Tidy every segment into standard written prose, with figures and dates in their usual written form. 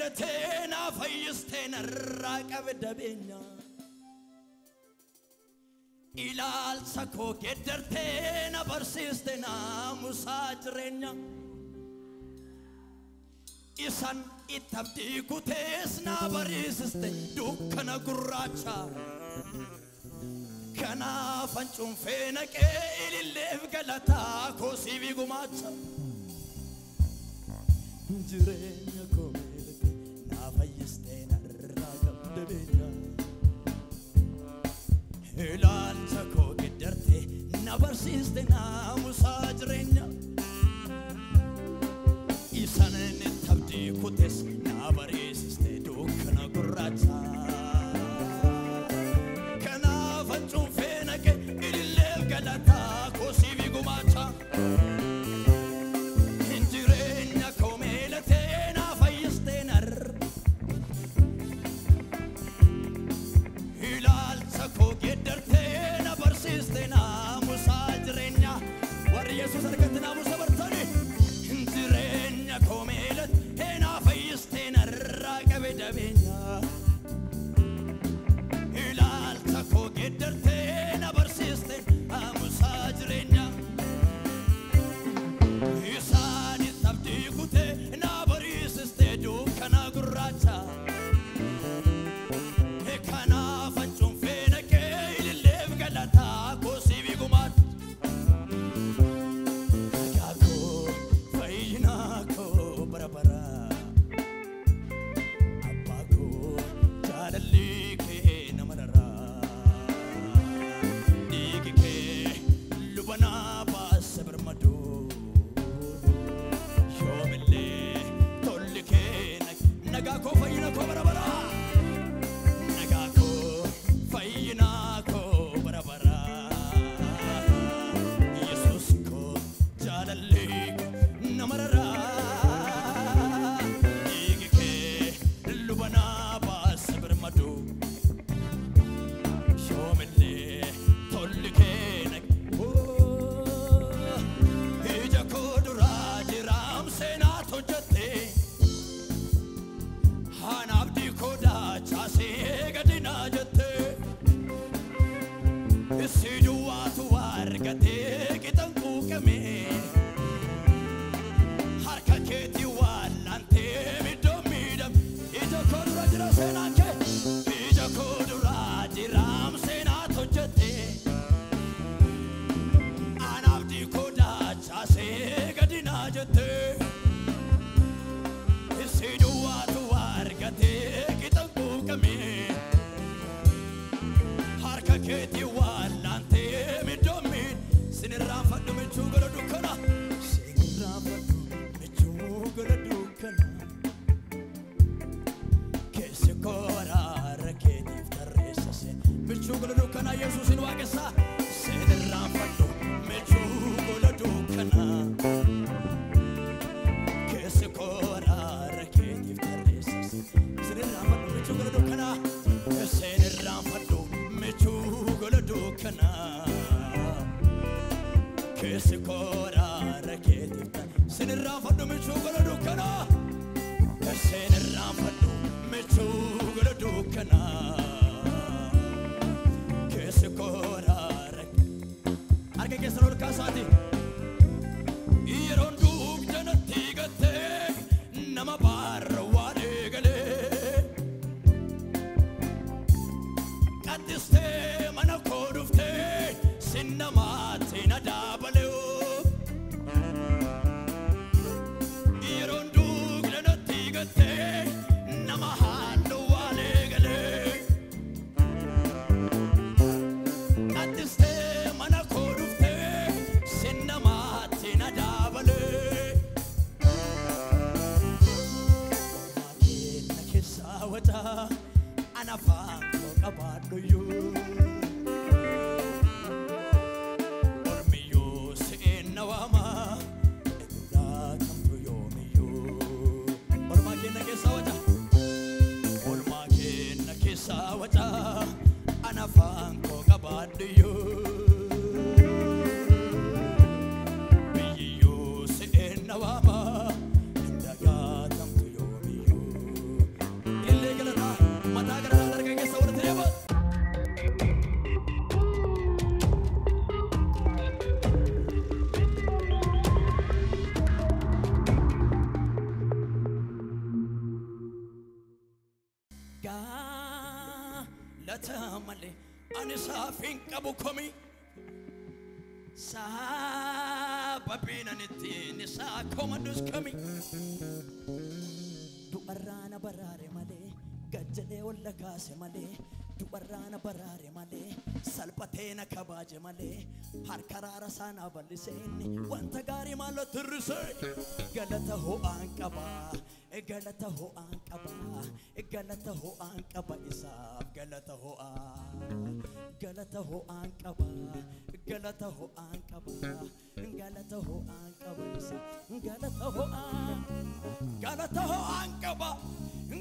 Meelatee na fayyistee narraa qabda beenya. Ilaalcha koo geeddartee na barsiiste naamusaa jireenya. Isan itti abdii kutees na bariisiste dukkana gurraacha. Kanaafan cuunfee naqee ililleef galataa koo siif gumaacha. Jireenya koo meelatee na fayyistee narraa qabda beenya. Ilaalcha koo geeddartee na barsiiste naamusaa jireenya. Isan itti abdii kutes na bariisiste dukkana gurraacha. Kanaafan cuunfee naqee ililleef galataa koo siif gumaacha. Jireenya koo meelatee na fayyistee narra. Ilaalcha koo geeddartee na barsiiste naamusaa jireenya. Warri Yesuus harkatti naamusa bartanii. Jireenya koo meelatee na fayyistee narraa qabe jabeenya. Ilaalcha koo geeddartee na barsiiste naamusaa jireenya. Isaan itti abdii kutee na bariisiste dukkana gurraacha. Kanaafan cuunfee naqee ililleef galataa koo siif gumaacha. Nagaa koo fayyina koo bara bara. Abbaa koo jaalalli kee nama rara. Dhiigi kee luba naa baase birmaduu. Yoomillee tolli kee nagaa koo fayyina koo bara bara. Nagaa koo fayyina koo bara bara. Yesuus koo jaalalli kee nama rara. Dhiigi kee luba naa baase birmaduu. Yoomillee tolli kee ija koo duraa jiraam seenaa hojjette. Haan abdii koo daachaasee gadi naa jette. Issi duwwaatu waa argatee qixan quuqame. Harka keetii waallantee iddoo miidhame. Ija koo dura jira seenaan kee. Ija koo duraa jiraam seenaa hojjette. Haan abdii koo daachaasee gadi naa jette. Issi duwwaatu waa argatee qixan quuqame. Harka keetii waallantee iddoo miidhame. Sinirraanfadhu michuu gara dukkana. Sinirraanfadhu michuu gara dukkana. Keessi koo araara keetiif tarreessa seen. Michuu gara dukkana Yesuusin waaqessa. Sinirraanfadhu michuu gara dukkana. Keessi koo araara keetiif tarreessa seen. Sinirraanfadhu michuu gara dukkana. Sinirraanfadhu michuu gara dukkana. Keessi koo araara keetiif tarreessa. Sinirraanfadhu michuu gara dukkana. Sinirraanfadhu michuu gara dukkana. Keessi koo araara harka keessan ol kaasaati. Yeroon dugda natti gattee nama baarra waan eegalee. Qaxxistee mana koo dhuftee sin namaatti na daabalee. Yeroon dugda natti gattee nama halluu waan eegalee. Qaxxistee mana koo dhuftee sin namaatti na daabalee. Ormaa keenya keessaa waca ana afaan koo qabaadhuyyuu. Ormiyyuu si'een na waama eeguudhaa kamtu yoomiyyuu. Ormaa keenya keessaa waca. Ormaa keenya keessaa waca ana afaan koo qabaadhuyyuu. Biyyiyyuu si'een na waama hin dagaatamtu yoomiyyuu. Galata malee ani isaaf hin qabu komii. Sababiin ani ittiin isaa komadhus kami. Du'arraa na baraare malee gad jedhee ol na kaase malee du'arraa na baraare malee salphatee na kabaaje malee harka raara isaa na bal'ise inni wanta gaarii maal tirrise. Galata ho'aan qaba, galata ho'aan qaba, galata ho'aan qaba isaaf galata ho'aa, galata ho'aan qaba, galata ho'aan qaba, galata ho'aan qaba isaaf galata ho'aa, galata ho'aan qaba,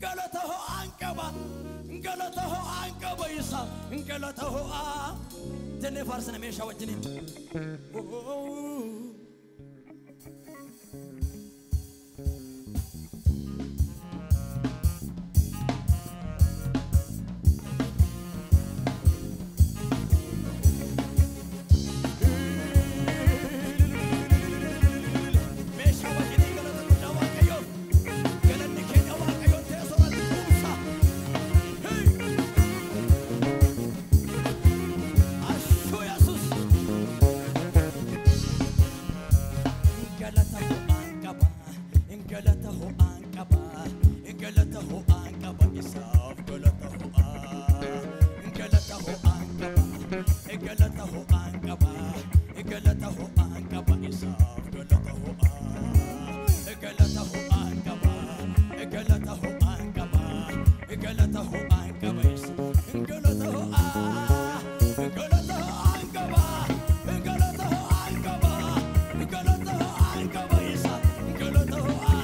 galata ho'aan qaba, galata ho'aan qaba isaaf galata ho'aa. Jennee faarsina meeshaa wajjiniin. Meeshaa wajjiniin galata guddaa Waaqayyoof. Galanni keenya Waaqayyoon teessoo irratti kuusa. Hey! Ashuu Yesuus! Galata ho'aan qaba, galata ho'aan qaba, galata ho'aan qaba isaaf galata ho'aa. Galata ho'aan qaba, galata ho'aan qaba, galata ho'aan qaba isaaf galata ho'aa. Galata ho'aan qaba, galata ho'aan qaba, galata ho'aan qaba isaaf galata ho'aa. Galata ho'aan qaba, galata ho'aan qaba, galata ho'aan qaba isaaf galata ho'aa.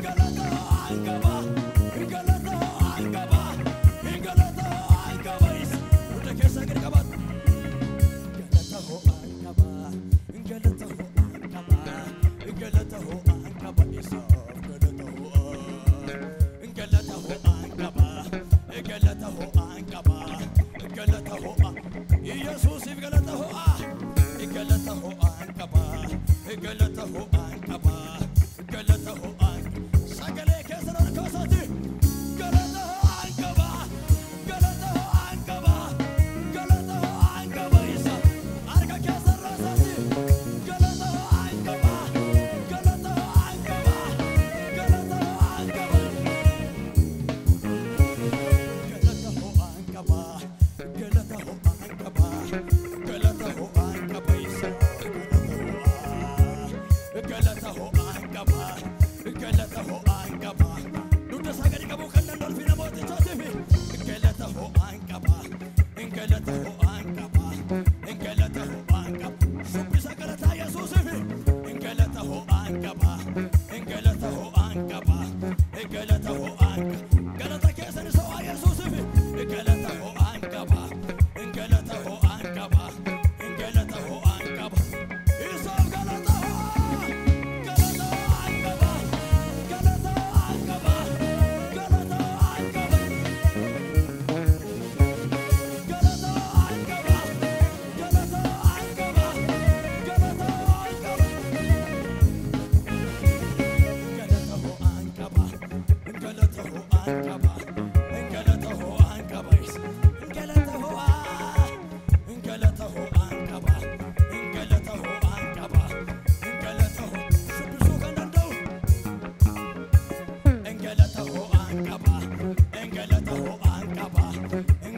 Galata ho'aan qaba, galata ho'aan qaba, galata ho'aan qaba isaaf. Hunda keessaa gadi qabaatu. Galata ho'aan qaba, galata ho'aan qaba, galata ho'aan qaba isaaf galata ho'aa. Galata ho'aan qaba, galata ho'aan qaba, galata ho'aa. Yesuusiif galata ho'aa. Galata ho'aan qaba, galata ho'aan qaba, galata ho'aan. Sagalee keessan ol kaasaati. Galata ho'aan qaba, galata ho'aan qaba, galata ho'aan qaba isa. Harka keessan raasaati. Galata ho'aan qaba, galata ho'aan qaba, galata ho'aan qaba. Galata ho'aan qaba, galata ho'aan qaba, galata ho'aan qaba isa. Galata ho'aa, galata ho'aan qaba, galata ho'aan qaba. Dugda isaa gadi qabuu kan danda'u ulfina mootichaatiif. Galata ho'aan qaba, galata ho'aan qaba, galata ho'aan qaba. Shubbisa galataa Yesuusiif. Galata ho'aan qaba, galata ho'aan qaba, galata ho'aan qaba. Galata keessan isa ho'aa Yesuusiif. Galata ho'aan qaba, galata ho'aan qaba, galata ho'aan qaba. Isaaf galata ho'aa, galata ho'aan qaba, galata ho'aan qaba, galata ho'aan qaba. Galata ho'aan qaba, galata ho'aan qaba, galata ho'aan qaba. Galata ho'aan qaba, galata ho'aan qaba, galata ho'aan qaba. Galata ho'aa, galata ho'aan qaba, galata ho'aan qaba, galata ho' shubbisuu kan danda'u. Galata ho'aan qaba, galata ho'aan qaba,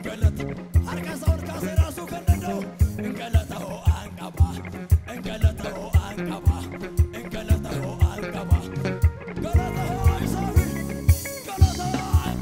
galata harka isaa ol kaasee raasuu kan danda'u. Galata ho'aan qaba, galata ho'aan qaba, galata ho'aan qaba. Galata ho'aa isaafi, galata ho'aan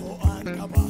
Ho'aan qaba.